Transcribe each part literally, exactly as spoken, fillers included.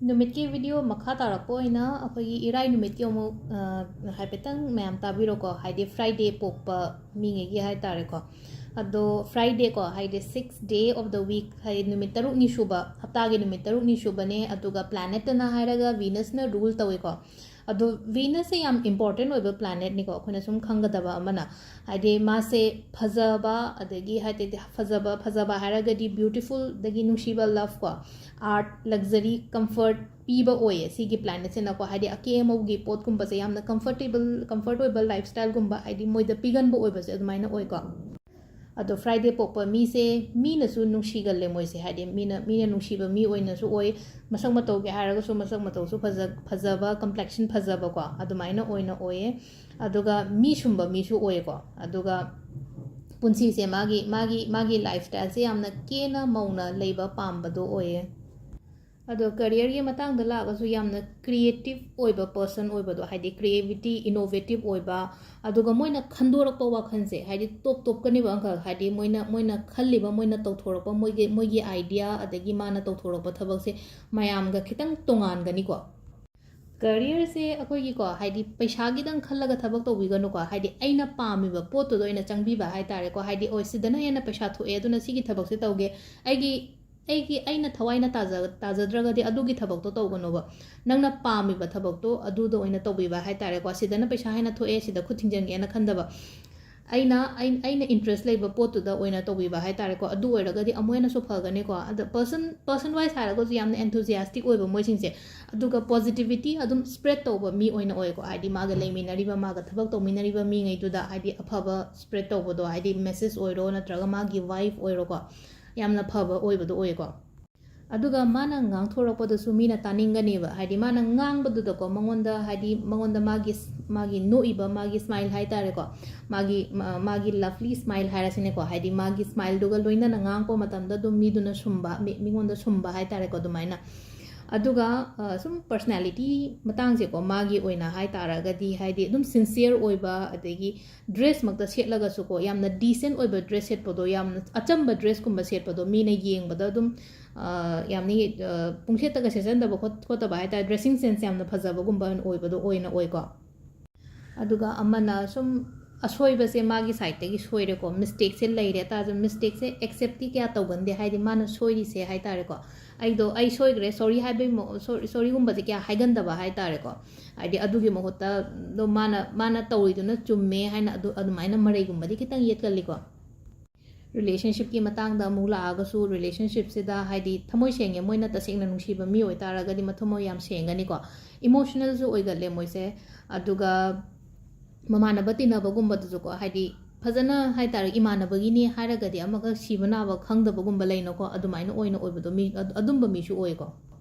ꯅꯨꯃꯤꯠꯀꯤ ꯚꯤꯗꯤꯑꯣ ꯃꯈꯥ ꯇꯥꯔꯛꯄ ꯑꯣꯏꯅ ꯑꯩꯈꯣꯏꯒꯤ ꯏꯔꯥꯏ ꯅꯨꯃꯤꯠꯀꯤ ꯑꯃꯨꯛ, ꯑ, ꯍꯥꯏꯐꯦꯠꯇꯪ ꯃꯌꯥꯝ ꯇꯥꯕꯤꯔꯣꯀꯣ, ꯍꯥꯏꯗꯤ Friday ꯄꯣꯛꯄ ꯃꯤꯉꯩꯒꯤ ꯍꯥꯏ ꯇꯥꯔꯦꯀꯣ꯫ ꯑꯗꯣ Fridayꯀꯣ, ꯍꯥꯏꯗꯤ sixth day of the week, ꯍꯥꯏꯗꯤ ꯅꯨꯃꯤꯠ ꯇꯔꯨꯛꯅꯤ ꯁꯨꯕ, ꯍꯞꯇꯥꯒꯤ ꯅꯨꯃꯤꯠ ꯇꯔꯨꯛꯅꯤ ꯁꯨꯕꯅꯦ꯫ ꯑꯗꯨꯒ planetꯇꯅ ꯍꯥꯏꯔꯒ Venusꯅ rule ꯇꯧꯋꯦꯀꯣ꯫ ꯑꯗꯣ Venusꯁꯦ ꯌꯥꯝ important ꯑꯣꯏꯕ planetꯅꯤꯀꯣ, ꯑꯩꯈꯣꯏꯅ ꯁꯨꯝ ꯈꯪꯒꯗꯕ ꯑꯃꯅ꯫ ꯍꯥꯏꯗꯤ ꯃꯥꯁꯦ ꯐꯖꯕ, ꯑꯗꯒꯤ ꯍꯥꯏꯗꯤ ꯐꯖꯕ, ꯐꯖꯕ ꯍꯥꯏꯔꯒꯗꯤ beautifulꯗꯒꯤ ꯅꯨꯡꯁꯤꯕ, love ꯀꯣ, art, luxury, comfort ꯄꯤꯕ ꯑꯣꯏꯌꯦ ꯁꯤꯒꯤ planetꯁꯤꯅꯀꯣ꯫ ꯍꯥꯏꯗꯤ ꯑꯀꯦ ꯑꯃꯧꯒꯤ ꯄꯣꯠꯀꯨꯝꯕꯁꯦ ꯌꯥꯝꯅ comfortable, comfort ꯑꯣꯏꯕ lifestyleꯒꯨꯝꯕ, ꯍꯥꯏꯗꯤ ꯃꯣꯏꯗ ꯄꯤꯒꯟꯕ ꯑꯣꯏꯕꯁꯦ ꯑꯗꯨꯃꯥꯏꯅ ꯑꯣꯏꯀꯣ꯫ ꯑꯗꯣ Friday ꯄꯣꯛꯄ ꯃꯤꯁꯦ ꯃꯤꯅꯁꯨ ꯅꯨꯡꯁꯤꯒꯜꯂꯦ ꯃꯣꯏꯁꯦ, ꯍꯥꯏꯗꯤ ꯃꯤꯅ, ꯃꯤꯅ ꯅꯨꯡꯁꯤꯕ ꯃꯤ ꯑꯣꯏꯅꯁꯨ ꯑꯣꯏ, ꯃꯁꯛ ꯃꯇꯧꯒꯤ ꯍꯥꯏꯔꯒꯁꯨ ꯃꯁꯛ ꯃꯇꯧꯁꯨ ꯐꯖ-, ꯐꯖꯕ, complexion ꯐꯖꯕꯀꯣ, ꯑꯗꯨꯃꯥꯏꯅ ꯑꯣꯏꯅ ꯑꯣꯏꯌꯦ꯫ ꯑꯗꯨꯒ ꯃꯤ ꯁꯨꯝꯕ ꯃꯤꯁꯨ ꯑꯣꯏꯌꯦꯀꯣ꯫ ꯑꯗꯨꯒ ꯄꯨꯟꯁꯤꯁꯦ ꯃꯥꯒꯤ, ꯃꯥꯒꯤ, ꯃꯥꯒꯤ lifestyleꯁꯦ ꯌꯥꯝꯅ ꯀꯦꯅ ꯃꯧꯅ ꯂꯩꯕ ꯄꯥꯝꯕꯗꯣ ꯑꯣꯏꯌꯦ꯫ ꯑꯗꯣ careerꯒꯤ ꯃꯇꯥꯡꯗ ꯂꯥꯛꯑꯒꯁꯨ ꯌꯥꯝꯅ creative ꯑꯣꯏꯕ person ꯑꯣꯏꯕꯗꯣ, ꯍꯥꯏꯗꯤ creativity, innovative ꯑꯣꯏꯕ, ꯑꯗꯨꯒ ꯃꯣꯏꯅ ꯈꯟꯗꯣꯔꯛꯄ ꯋꯥꯈꯜꯁꯦ, ꯍꯥꯏꯗꯤ top topꯀꯅꯦꯕ ꯑꯪꯀꯜ, ꯍꯥꯏꯗꯤ ꯃꯣꯏꯅ, ꯃꯣꯏꯅ ꯈꯜꯂꯤꯕ, ꯃꯣꯏꯅ ꯇꯧꯊꯣꯔꯛꯄ, ꯃꯣꯏꯒꯤ, ꯃꯣꯏꯒꯤ idea, ꯑꯗꯒꯤ ꯃꯥꯅ ꯇꯧꯊꯣꯔꯛꯄ ꯊꯕꯛꯁꯦ ꯃꯌꯥꯝꯒ ꯈꯤꯇꯪ ꯇꯣꯉꯥꯟꯒꯅꯤꯀꯣ꯫ Careerꯁꯦ ꯑꯩꯈꯣꯏꯒꯤꯀꯣ, ꯍꯥꯏꯗꯤ ꯄꯩꯁꯥꯒꯤꯗꯪ ꯈꯜꯂꯒ ꯊꯕꯛ ꯇꯧꯕꯤꯒꯅꯨꯀꯣ, ꯍꯥꯏꯗꯤ ꯑꯩꯅ ꯄꯥꯝꯃꯤꯕ ꯄꯣꯠꯇꯨꯗ ꯑꯣꯏꯅ ꯆꯪꯕꯤꯕ ꯍꯥꯏ ꯇꯥꯔꯦꯀꯣ꯫ ꯍꯥꯏꯗꯤ, "ꯑꯣ, ꯁꯤꯗꯅ ꯍꯦꯟꯅ ꯄꯩꯁꯥ ꯊꯣꯛꯑꯦ, ꯑꯗꯨꯅ ꯁꯤꯒꯤ ꯊꯕꯛꯁꯦ ꯇꯧꯒꯦ, ꯑꯩꯒꯤ, ꯑꯩꯒꯤ, ꯑꯩꯅ ꯊꯋꯥꯏꯅ ꯇꯥꯖ-, ꯇꯥꯖꯗ꯭ꯔꯒꯗꯤ ꯑꯗꯨꯒꯤ ꯊꯕꯛꯇꯣ ꯇꯧꯒꯅꯣꯕ꯫ ꯅꯪꯅ ꯄꯥꯝꯃꯤꯕ ꯊꯕꯛꯇꯣ ꯑꯗꯨꯗ ꯑꯣꯏꯅ ꯇꯧꯕꯤꯕ ꯍꯥꯏ ꯇꯥꯔꯦꯀꯣ꯫ ꯁꯤꯗꯅ ꯄꯩꯁꯥ ꯍꯦꯟꯅ ꯊꯣꯛꯑꯦ, ꯁꯤꯗ ꯈꯨꯠ ꯊꯤꯡꯖꯤꯟꯒꯦꯅ ꯈꯟꯗꯕ꯫ ꯑꯩꯅ, ꯑꯩ-, ꯑꯩꯅ interest ꯂꯩꯕ ꯄꯣꯠꯇꯨꯗ ꯑꯣꯏꯅ ꯇꯧꯕꯤꯕ ꯍꯥꯏ ꯇꯥꯔꯦꯀꯣ꯫ ꯑꯗꯨ ꯑꯣꯏꯔꯒꯗꯤ ꯑꯃꯨꯛ ꯍꯦꯟꯅꯁꯨ ꯐꯒꯅꯤꯀꯣ꯫ ꯑꯗ person, person wise ꯍꯥꯏꯔꯒꯁꯨ ꯌꯥꯝꯅ enthusiastic ꯑꯣꯏꯕ ꯃꯣꯏꯁꯤꯡꯁꯦ꯫ ꯑꯗꯨꯒ positivity ꯑꯗꯨꯝ spread ꯇꯧꯕ ꯃꯤ ꯑꯣꯏꯅ ꯑꯣꯏꯀꯣ꯫ ꯍꯥꯏꯗꯤ ꯃꯥꯒ ꯂꯩꯃꯤꯟꯅꯔꯤꯕ, ꯃꯥꯒ ꯊꯕꯛ ꯇꯧꯃꯤꯟꯅꯔꯤꯕ ꯃꯤꯉꯩꯗꯨꯗ ꯍꯥꯏꯗꯤ ꯑꯐꯕ spread ꯇꯧꯕꯗꯣ, ꯍꯥꯏꯗꯤ message ꯑꯣꯏꯔꯣ ꯅꯠꯇ꯭ꯔꯒ ꯃꯥꯒꯤ vibe ꯑꯣꯏꯔꯣꯀꯣ, ꯌꯥꯝꯅ ꯐꯕ ꯑꯣꯏꯕꯗꯣ ꯑꯣꯏꯀꯣ꯫ ꯑꯗꯨꯒ ꯃꯥꯅ ꯉꯥꯡꯊꯣꯔꯛꯄꯗꯁꯨ ꯃꯤꯅ ꯇꯥꯅꯤꯡꯒꯅꯦꯕ, ꯍꯥꯏꯗꯤ ꯃꯥꯅ ꯉꯥꯡꯕꯗꯨꯗꯀꯣ, ꯃꯉꯣꯟꯗ, ꯍꯥꯏꯗꯤ ꯃꯉꯣꯟꯗ ꯃꯥꯒꯤ ꯁ-, ꯃꯥꯒꯤ ꯅꯣꯛꯏꯕ, ꯃꯥꯒꯤ smile ꯍꯥꯏ ꯇꯥꯔꯦꯀꯣ, ꯃꯥꯒꯤ, ꯃꯥ-, ꯃꯥꯒꯤ lovely smile ꯍꯥꯏꯔꯁꯤꯅꯦꯀꯣ, ꯍꯥꯏꯗꯤ ꯃꯥꯒꯤ smileꯗꯨꯒ ꯂꯣꯏꯅꯅ ꯉꯥꯡꯉꯛꯄ ꯃꯇꯝꯗ ꯑꯗꯨꯝ ꯃꯤꯗꯨꯅ ꯁꯨꯝꯕ, ꯃꯤ-, ꯃꯤꯉꯣꯟꯗ ꯁꯨꯝꯕ ꯍꯥꯏ ꯇꯥꯔꯦꯀꯣ, ꯑꯗꯨꯃꯥꯏꯅ꯫ ꯑꯗꯨꯒ ꯑ, ꯁꯨꯝ personality ꯃꯇꯥꯡꯁꯦꯀꯣ, ꯃꯥꯒꯤ ꯑꯣꯏꯅ ꯍꯥꯏ ꯇꯥꯔꯒꯗꯤ, ꯍꯥꯏꯗꯤ ꯑꯗꯨꯝ sincere ꯑꯣꯏꯕ, ꯑꯗꯒꯤ dress ꯃꯛꯇ ꯁꯦꯠꯂꯒꯁꯨꯀꯣ, ꯌꯥꯝꯅ decent ꯑꯣꯏꯕ dress ꯁꯦꯠꯄꯗꯣ, ꯌꯥꯝꯅ ꯑꯆꯝꯕ dressꯀꯨꯝꯕ ꯁꯦꯠꯄꯗꯣ ꯃꯤꯅ ꯌꯦꯡꯕꯗ ꯑꯗꯨꯝ ꯑ, ꯌꯥꯝꯅ ꯑ, ꯄꯨꯡꯁꯦꯠꯇꯒ ꯁꯦꯠꯆꯟꯗꯕ ꯈꯣꯠ- ꯈꯣꯠꯇꯕ ꯍꯥꯏ ꯇꯥꯔꯦ, dressing sense ꯌꯥꯝꯅ ꯐꯖꯕꯒꯨꯝꯕ ꯑꯣꯏꯕꯗꯣ ꯑꯣꯏꯅ ꯑꯣꯏꯀꯣ꯫ ꯑꯗꯨꯒ ꯑꯃꯅ ꯁꯨꯝ ꯑꯁꯣꯏꯕꯁꯦ ꯃꯥꯒꯤ sideꯇꯒꯤ ꯁꯣꯏꯔꯦꯀꯣ, mistakeꯁꯦ ꯂꯩꯔꯦ ꯇꯥꯔꯁꯨ, mistakeꯁꯦ acceptꯇꯤ ꯀꯌꯥ ꯇꯧꯒꯟꯗꯦ, ꯍꯥꯏꯗꯤ ꯃꯥꯅ ꯁꯣꯏꯔꯤꯁꯦ ꯍꯥꯏ ꯇꯥꯔꯦꯀꯣ, "ꯑꯩꯗꯣ, ꯑꯩ ꯁꯣꯏꯈ꯭ꯔꯦ, sorry" ꯍꯥꯏꯕꯒꯤ ꯃꯑꯣ- sorry- sorryꯒꯨꯝꯕꯁꯦ ꯀꯌꯥ ꯍꯥꯏꯒꯟꯗꯕ ꯍꯥꯏ ꯇꯥꯔꯦꯀꯣ꯫ ꯍꯥꯏꯗꯤ ꯑꯗꯨꯒꯤ ꯃꯍꯨꯠꯇ ꯑꯗꯨꯝ ꯃꯥꯅ ꯃꯥꯅ ꯇꯧꯔꯤꯗꯨꯅ ꯆꯨꯝꯃꯦ ꯍꯥꯏꯅ ꯑꯗꯨ ꯑꯗꯨꯃꯥꯏꯅ ꯃꯔꯩꯒꯨꯝꯕꯗꯤ ꯈꯤꯇꯪ ꯌꯦꯠꯀꯜꯂꯤꯀꯣ꯫ Relationshipꯀꯤ ꯃꯇꯥꯡꯗ ꯑꯃꯨꯛ ꯂꯥꯛꯑꯒꯁꯨ, relationshipꯁꯤꯗ ꯍꯥꯏꯗꯤ ꯊꯃꯣꯏ ꯁꯦꯡꯉꯦ, ꯃꯣꯏꯅ ꯇꯁꯦꯡꯅ ꯅꯨꯡꯁꯤꯕ ꯃꯤ ꯑꯣꯏꯇꯥꯔꯒꯗꯤ ꯃꯊꯃꯣꯏ ꯌꯥꯝ ꯁꯦꯡꯒꯅꯤꯀꯣ꯫ Emotionalꯁꯨ ꯑꯣꯏꯒꯜꯂꯦ ꯃꯣꯏꯁꯦ꯫ ꯑꯗꯨꯒ ꯃꯃꯥꯟꯅꯕ ꯇꯤꯟꯅꯕꯒꯨꯝꯕꯗꯁꯨꯀꯣ, ꯍꯥꯏꯗꯤ ꯐꯖꯅ ꯍꯥꯏ ꯇꯥꯔꯦ, ꯏꯃꯥꯟꯅꯕꯒꯤꯅꯤ ꯍꯥꯏꯔꯒꯗꯤ ꯑꯃꯒ ꯁꯤꯕ ꯅꯥꯕ ꯈꯪꯗꯕꯒꯨꯝꯕ ꯂꯩꯅꯀꯣ, ꯑꯗꯨꯃꯥꯏꯅ ꯑꯣꯏꯅ ꯑꯣꯏꯕꯗꯣ, ꯃꯤ ꯑꯗꯨꯝꯕ ꯃꯤꯁꯨ ꯑꯣꯏꯀꯣ꯫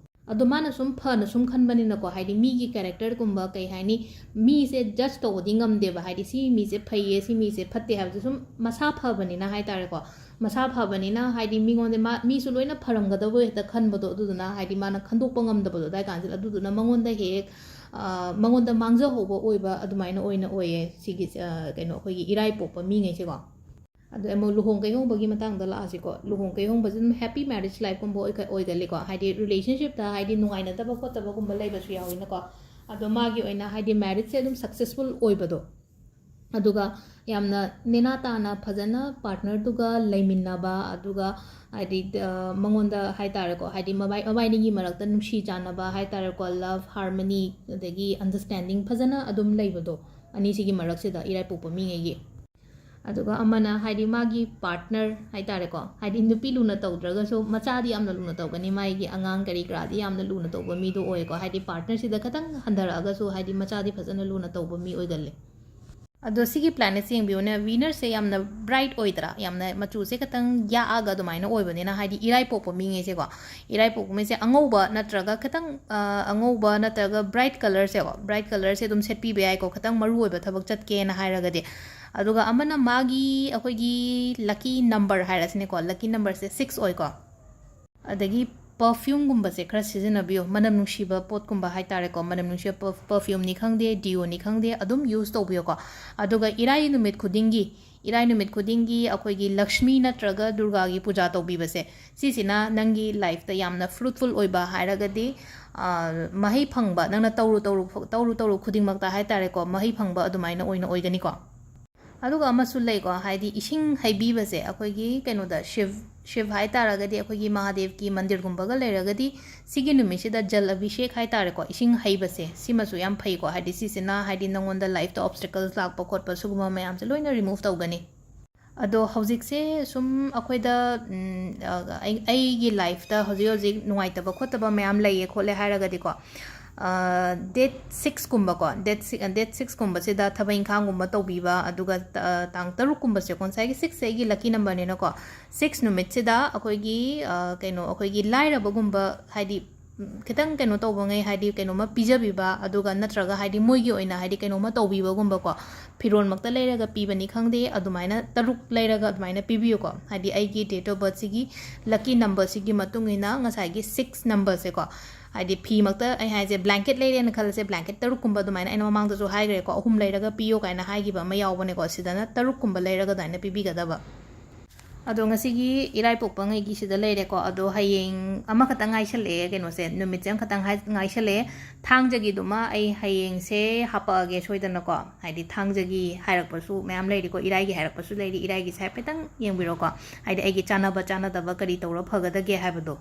ꯑꯗꯣ ꯃꯥꯅ ꯁꯨꯝ ꯐꯅ ꯁꯨꯝ ꯈꯟꯕꯅꯤꯅꯀꯣ, ꯍꯥꯏꯗꯤ ꯃꯤꯒꯤ characterꯒꯨꯝꯕ, ꯀꯩ ꯍꯥꯏꯅꯤ, ꯃꯤꯁꯦ judge ꯇꯧꯕꯗꯤ ꯉꯝꯗꯦꯕ, ꯍꯥꯏꯗꯤ ꯁꯤ ꯃꯤꯁꯦ ꯐꯩꯌꯦ, ꯁꯤ ꯃꯤꯁꯦ ꯐꯠꯇꯦ ꯍꯥꯏꯕꯁꯦ ꯁꯨꯝ ꯃꯁꯥ ꯐꯕꯅꯤꯅ ꯍꯥꯏ ꯇꯥꯔꯦꯀꯣ꯫ ꯃꯁꯥ ꯐꯕꯅꯤꯅ ꯍꯥꯏꯗꯤ ꯃꯤꯉꯣꯟꯗ ꯃꯥ- ꯃꯤꯁꯨ ꯂꯣꯏꯅ ꯐꯔꯝꯒꯗꯕ ꯍꯦꯛꯇ ꯈꯟꯕꯗꯣ, ꯑꯗꯨꯗꯨꯅ ꯍꯥꯏꯗꯤ ꯃꯥꯅ ꯈꯟꯗꯣꯛꯄ ꯉꯝꯗꯕꯗꯣ ꯑꯗꯥꯏ ꯀꯥꯟꯁꯤꯗ, ꯑꯗꯨꯗꯨꯅ ꯃꯉꯣꯟꯗ ꯍꯦꯛ ꯍꯦꯛ ꯑ, ꯃꯉꯣꯟꯗ ꯃꯥꯡꯖꯍꯧꯕ ꯑꯣꯏꯕ ꯑꯗꯨꯃꯥꯏꯅ ꯑꯣꯏꯅ ꯑꯣꯏꯌꯦ ꯁꯤꯒꯤ ꯑ, ꯀꯩꯅꯣ, ꯑꯩꯈꯣꯏꯒꯤ ꯏꯔꯥꯏ ꯄꯣꯛꯄ ꯃꯤꯉꯩꯁꯦꯀꯣ꯫ ꯑꯗꯣ ꯑꯃꯨꯛ ꯂꯨꯍꯣꯡ ꯀꯩꯍꯣꯡꯕꯒꯤ ꯃꯇꯥꯡꯗ ꯂꯥꯛꯑꯁꯤꯀꯣ꯫ ꯂꯨꯍꯣꯡ ꯀꯩꯍꯣꯡꯕꯁꯦ ꯑꯗꯨꯝ happy marriage lifeꯀꯨꯝꯕ ꯑꯣꯏꯒ- ꯑꯣꯏꯒꯜꯂꯤꯀꯣ, ꯍꯥꯏꯗꯤ relationshipꯇ ꯍꯥꯏꯗꯤ ꯅꯨꯡꯉꯥꯏꯅꯗꯕ ꯈꯣꯠꯇꯕꯒꯨꯝꯕ ꯂꯩꯕꯁꯨ ꯌꯥꯎꯋꯤꯅꯀꯣ꯫ ꯑꯗꯣ ꯃꯥꯒꯤ ꯑꯣꯏꯅ ꯍꯥꯏꯗꯤ marriageꯁꯦ ꯑꯗꯨꯝ successful ꯑꯣꯏꯕꯗꯣ, ꯑꯗꯨꯒ ꯌꯥꯝꯅ ꯅꯦꯅꯥ ꯇꯥꯅ ꯐꯖꯅ partnerꯗꯨꯒ ꯂꯩꯃꯤꯟꯅꯕ, ꯑꯗꯨꯒ ꯍꯥꯏꯗꯤ ꯑ, ꯃꯉꯣꯟꯗ ꯍꯥꯏ ꯇꯥꯔꯦꯀꯣ, ꯍꯥꯏꯗꯤ ꯃꯕꯥꯏ- ꯃꯕꯥꯏꯅꯤꯒꯤ ꯃꯔꯛꯇ ꯅꯨꯡꯁꯤ ꯆꯥꯟꯅꯕ ꯍꯥꯏ ꯇꯥꯔꯦꯀꯣ, love, harmony, ꯑꯗꯒꯤ understanding ꯐꯖꯅ ꯑꯗꯨꯝ ꯂꯩꯕꯗꯣ ꯑꯅꯤꯁꯤꯒꯤ ꯃꯔꯛꯁꯤꯗ, ꯏꯔꯥꯏ ꯄꯣꯛꯄ ꯃꯤꯉꯩꯒꯤ꯫ ꯑꯗꯨꯒ ꯑꯃꯅ ꯍꯥꯏꯗꯤ ꯃꯥꯒꯤ partner ꯍꯥꯏ ꯇꯥꯔꯦꯀꯣ, ꯍꯥꯏꯗꯤ ꯅꯨꯄꯤ ꯂꯨꯅ ꯇꯧꯗ꯭ꯔꯒꯁꯨ ꯃꯆꯥꯗꯤ ꯌꯥꯝꯅ ꯂꯨꯅ ꯇꯧꯒꯅꯤ, ꯃꯥꯒꯤ ꯑꯉꯥꯡ ꯀꯔꯤ ꯀꯔꯥꯗꯤ ꯌꯥꯝꯅ ꯂꯨꯅ ꯇꯧꯕ ꯃꯤꯗꯣ ꯑꯣꯏꯀꯣ꯫ ꯍꯥꯏꯗꯤ partnerꯁꯤꯗ ꯈꯤꯇꯪ ꯍꯟꯊꯔꯛꯑꯒꯁꯨ ꯍꯥꯏꯗꯤ ꯃꯆꯥꯗꯤ ꯐꯖꯅ ꯂꯨꯅ ꯇꯧꯕ ꯃꯤ ꯑꯣꯏꯒꯜꯂꯤ꯫ ꯑꯗꯣ ꯁꯤꯒꯤ planetꯁꯦ ꯌꯦꯡꯕꯤꯌꯨꯅꯦ, Venusꯁꯦ ꯌꯥꯝꯅ bright ꯑꯣꯏꯗ꯭ꯔꯥ? ꯌꯥꯝꯅ ꯃꯆꯨꯁꯦ ꯈꯤꯇꯪ ꯌꯥꯛꯑꯒ ꯑꯗꯨꯃꯥꯏꯅ ꯑꯣꯏꯕꯅꯤꯅ, ꯍꯥꯏꯗꯤ ꯏꯔꯥꯏ ꯄꯣꯛꯄ ꯃꯤꯉꯩꯁꯦꯀꯣ, ꯏꯔꯥꯏ ꯄꯣꯛꯄ ꯃꯤꯁꯦ ꯑꯉꯧꯕ ꯅꯠꯇ꯭ꯔꯒ ꯈꯤꯇꯪ, ꯑ, ꯑꯉꯧꯕ ꯅꯠꯇ꯭ꯔꯒ bright colourꯁꯦꯀꯣ, bright colourꯁꯦ ꯑꯗꯨꯝ ꯁꯦꯠꯄꯤꯕ ꯌꯥꯏꯀꯣ, ꯈꯤꯇꯪ ꯃꯔꯨ ꯑꯣꯏꯕ ꯊꯕꯛ ꯆꯠꯀꯦꯅ ꯍꯥꯏꯔꯒꯗꯤ꯫ ꯑꯗꯨꯒ ꯑꯃꯅ ꯃꯥꯒꯤ ꯑꯩꯈꯣꯏꯒꯤ lucky number ꯍꯥꯏꯔꯁꯤꯅꯦꯀꯣ, lucky numberꯁꯦ six ꯑꯣꯏꯀꯣ꯫ ꯑꯗꯒꯤ ꯄꯔꯐ꯭ꯌꯨꯝꯒꯨꯝꯕꯁꯦ ꯈꯔ ꯁꯤꯖꯤꯟꯅꯕꯤꯌꯨ꯫ ꯃꯅꯝ ꯅꯨꯡꯁꯤꯕ ꯄꯣꯠꯀꯨꯝꯕ ꯍꯥꯏꯇꯥꯔꯦꯀꯣ, ꯃꯅꯝ ꯅꯨꯡꯁꯤꯕ ꯄꯔꯐ꯭ꯌꯨꯝꯅꯤ ꯈꯪꯗꯦ, ꯗꯤꯑꯣꯅꯤ ꯈꯪꯗꯦ, ꯑꯗꯨꯝ ꯌꯨꯁ ꯇꯧꯕꯤꯌꯨꯀꯣ꯫ ꯑꯗꯨꯒ ꯏꯔꯥꯏ ꯅꯨꯃꯤꯠ ꯈꯨꯗꯤꯡꯒꯤ ꯏꯔꯥꯏ ꯅꯨꯃꯤꯠ ꯈꯨꯗꯤꯡꯒꯤ ꯑꯩꯈꯣꯏꯒꯤ ꯂꯛꯁꯃꯤ ꯅꯠꯇ꯭ꯔꯒ ꯗꯨꯔꯒꯥꯒꯤ ꯄꯨꯖꯥ ꯇꯧꯕꯤꯕꯁꯦ, ꯁꯤꯁꯤꯅ ꯅꯪꯒꯤ ꯂꯥꯏꯐꯇ ꯌꯥꯝꯅ ꯐ꯭ꯔꯨꯠꯐꯨꯜ ꯑꯣꯏꯕ ꯍꯥꯏꯔꯒꯗꯤ, ꯃꯍꯩ ꯐꯪꯕ, ꯅꯪꯅ ꯇꯧꯔꯨ ꯇꯧꯔꯨ ꯇꯧꯔꯨ ꯇꯧꯔꯨ ꯈꯨꯗꯤꯡꯃꯛꯇ ꯍꯥꯏꯇꯥꯔꯦꯀꯣ, ꯃꯍꯩ ꯐꯪꯕ ꯑꯗꯨꯃꯥꯏꯅ ꯑꯣꯏꯅ ꯑꯣꯏꯒꯅꯤꯀꯣ꯫ ꯑꯗꯨꯒ ꯑꯃꯁꯨ ꯂꯩꯀꯣ, ꯍꯥꯏꯗꯤ ꯏꯁꯤꯡ ꯍꯩꯕꯤꯕꯁꯦ ꯑꯩꯈꯣꯏꯒꯤ ꯀꯩꯅꯣꯗ, ꯁꯤꯕ, ꯁꯤꯕ ꯍꯥꯏ ꯇꯥꯔꯒꯗꯤ ꯑꯩꯈꯣꯏꯒꯤ ꯃꯍꯥꯗꯦꯕꯀꯤ ꯃꯟꯗꯤꯔꯒꯨꯝꯕꯒ ꯂꯩꯔꯒꯗꯤ, ꯁꯤꯒꯤ ꯅꯨꯃꯤꯠꯁꯤꯗ ꯖꯜ ꯑꯚꯤꯁꯦꯛ ꯍꯥꯏ ꯇꯥꯔꯦꯀꯣ, ꯏꯁꯤꯡ ꯍꯩꯕꯁꯦ, ꯁꯤꯃꯁꯨ ꯌꯥꯝ ꯐꯩꯀꯣ꯫ ꯍꯥꯏꯗꯤ ꯁꯤꯁꯤꯅ ꯍꯥꯏꯗꯤ ꯅꯪꯉꯣꯟꯗ ꯂꯥꯏꯐꯇ ꯑꯣꯕꯁꯇꯤꯀꯜꯁ ꯂꯥꯛꯄ ꯈꯣꯠꯄ ꯁꯤꯒꯨꯝꯕ ꯃꯌꯥꯝꯁꯦ ꯂꯣꯏꯅ ꯔꯤꯃꯨꯚ ꯇꯧꯒꯅꯤ꯫ ꯑꯗꯣ ꯍꯧꯖꯤꯛꯁꯦ ꯁꯨꯝ ꯑꯩꯈꯣꯏꯗ, ꯎꯝ, ꯑ, ꯑꯩ-, ꯑꯩꯒꯤ ꯂꯥꯏꯐꯇ ꯍꯧꯖꯤꯛ ꯍꯧꯖꯤꯛ ꯅꯨꯡꯉꯥꯏꯇꯕ ꯈꯣꯠꯇꯕ ꯃꯌꯥꯝ ꯂꯩꯌꯦ ꯈꯣꯠꯂꯦ ꯍꯥꯏꯔꯒꯗꯤꯀꯣ, ꯗꯦꯠ ꯁꯤꯛꯁꯀꯨꯝꯕꯀꯣ, ꯗꯦꯠ ꯁꯤꯛꯁꯀꯨꯝꯕꯁꯤꯗ ꯊꯕꯛ ꯏꯪꯈꯥꯡꯒꯨꯝꯕ ꯇꯧꯕꯤꯕ, ꯑꯗꯨꯒ ꯇꯥꯡ ꯇꯔꯨꯛꯀꯨꯝꯕꯁꯦꯀꯣ, ꯉꯁꯥꯏꯒꯤ ꯁꯤꯛꯁꯁꯦ ꯑꯩꯒꯤ ꯂꯛꯀꯤ ꯅꯝꯕꯔꯅꯤꯅꯀꯣ, ꯁꯤꯛꯁ ꯅꯨꯃꯤꯠꯁꯤꯗ ꯑꯩꯈꯣꯏꯒꯤ, ꯀꯩꯅꯣ, ꯑꯩꯈꯣꯏꯒꯤ ꯂꯥꯏꯔꯕꯒꯨꯝꯕ, ꯍꯥꯏꯗꯤ, ꯈꯤꯇꯪ ꯀꯩꯅꯣ ꯇꯧꯕꯉꯩ, ꯍꯥꯏꯗꯤ ꯀꯩꯅꯣꯝꯃ ꯄꯤꯖꯕꯤꯕ, ꯑꯗꯨꯒ ꯅꯠꯇ꯭ꯔꯒ ꯍꯥꯏꯗꯤ ꯃꯣꯏꯒꯤ ꯑꯣꯏꯅ ꯍꯥꯏꯗꯤ ꯀꯩꯅꯣꯝꯃ ꯇꯧꯕꯤꯕꯒꯨꯝꯕꯀꯣ, ꯐꯤꯔꯣꯜꯃꯛꯇ ꯂꯩꯔꯒ ꯄꯤꯕꯅꯤ ꯈꯪꯗꯦ, ꯑꯗꯨꯃꯥꯏꯅ ꯇꯔꯨꯛ ꯂꯩꯔꯒ ꯑꯗꯨꯃꯥꯏꯅ ꯄꯤꯕꯤꯌꯨꯀꯣ꯫ ꯍꯥꯏꯗꯤ ꯑꯩꯒꯤ date of birthꯁꯤꯒꯤ lucky numberꯁꯤꯒꯤ ꯃꯇꯨꯡ ꯏꯟꯅ ꯉꯁꯥꯏꯒꯤ ꯁꯤꯛꯁ numberꯁꯦꯀꯣ, ꯍꯥꯏꯗꯤ ꯐꯤꯃꯛꯇ ꯑꯩ ꯍꯥꯏꯁꯦ, blanket ꯂꯩꯔꯦꯅ ꯈꯜꯂꯁꯦ, blanket ꯇꯔꯨꯛꯀꯨꯝꯕ, ꯑꯗꯨꯃꯥꯏꯅ ꯑꯩꯅ ꯃꯃꯥꯡꯗꯁꯨ ꯍꯥꯏꯈ꯭ꯔꯦꯀꯣ, ꯑꯍꯨꯝ ꯂꯩꯔꯒ ꯄꯤꯌꯣ ꯀꯥꯏꯅ ꯍꯥꯏꯈꯤꯕ ꯑꯃ ꯌꯥꯎꯕꯅꯦꯀꯣ, ꯁꯤꯗꯅ ꯇꯔꯨꯛꯀꯨꯝꯕ ꯂꯩꯔꯒ ꯑꯗꯨꯃꯥꯏꯅ ꯄꯤꯕꯤꯒꯗꯕ꯫ ꯑꯗꯣ ꯉꯁꯤꯒꯤ ꯏꯔꯥꯏꯄꯣꯛꯄꯉꯩꯒꯤ ꯁꯤꯗ ꯂꯩꯔꯦꯀꯣ꯫ ꯑꯗꯣ ꯍꯌꯦꯡ ꯑꯃꯈꯛꯇꯪ ꯉꯥꯏꯁꯜꯂꯛꯑꯦ, ꯀꯩꯅꯣꯁꯦ, ꯅꯨꯃꯤꯠꯁꯦ ꯑꯃꯈꯛꯇꯪ ꯍꯥꯏ-, ꯉꯥꯏꯁꯜꯂꯛꯑꯦ꯫ ꯊꯥꯡꯖꯒꯤꯗꯨꯃ ꯑꯩ ꯍꯌꯦꯡꯁꯦ ꯍꯥꯄꯛꯑꯒꯦ ꯁꯣꯏꯗꯅꯀꯣ꯫ ꯍꯥꯏꯗꯤ ꯊꯥꯡꯖꯒꯤ ꯍꯥꯏꯔꯛꯄꯁꯨ ꯃꯌꯥꯝ ꯂꯩꯔꯤꯀꯣ, ꯏꯔꯥꯏꯒꯤ ꯍꯥꯏꯔꯛꯄꯁꯨ ꯂꯩꯔꯤ, ꯏꯔꯥꯏꯒꯤꯁꯦ ꯍꯥꯏꯐꯦꯠꯇꯪ ꯌꯦꯡꯕꯤꯔꯣꯀꯣ꯫ ꯍꯥꯏꯗꯤ ꯑꯩꯒꯤ ꯆꯥꯟꯅꯕ ꯆꯥꯟꯅꯗꯕ ꯀꯔꯤ ꯇꯧꯔ ꯐꯒꯗꯒꯦ ꯍꯥꯏꯕꯗꯣ꯫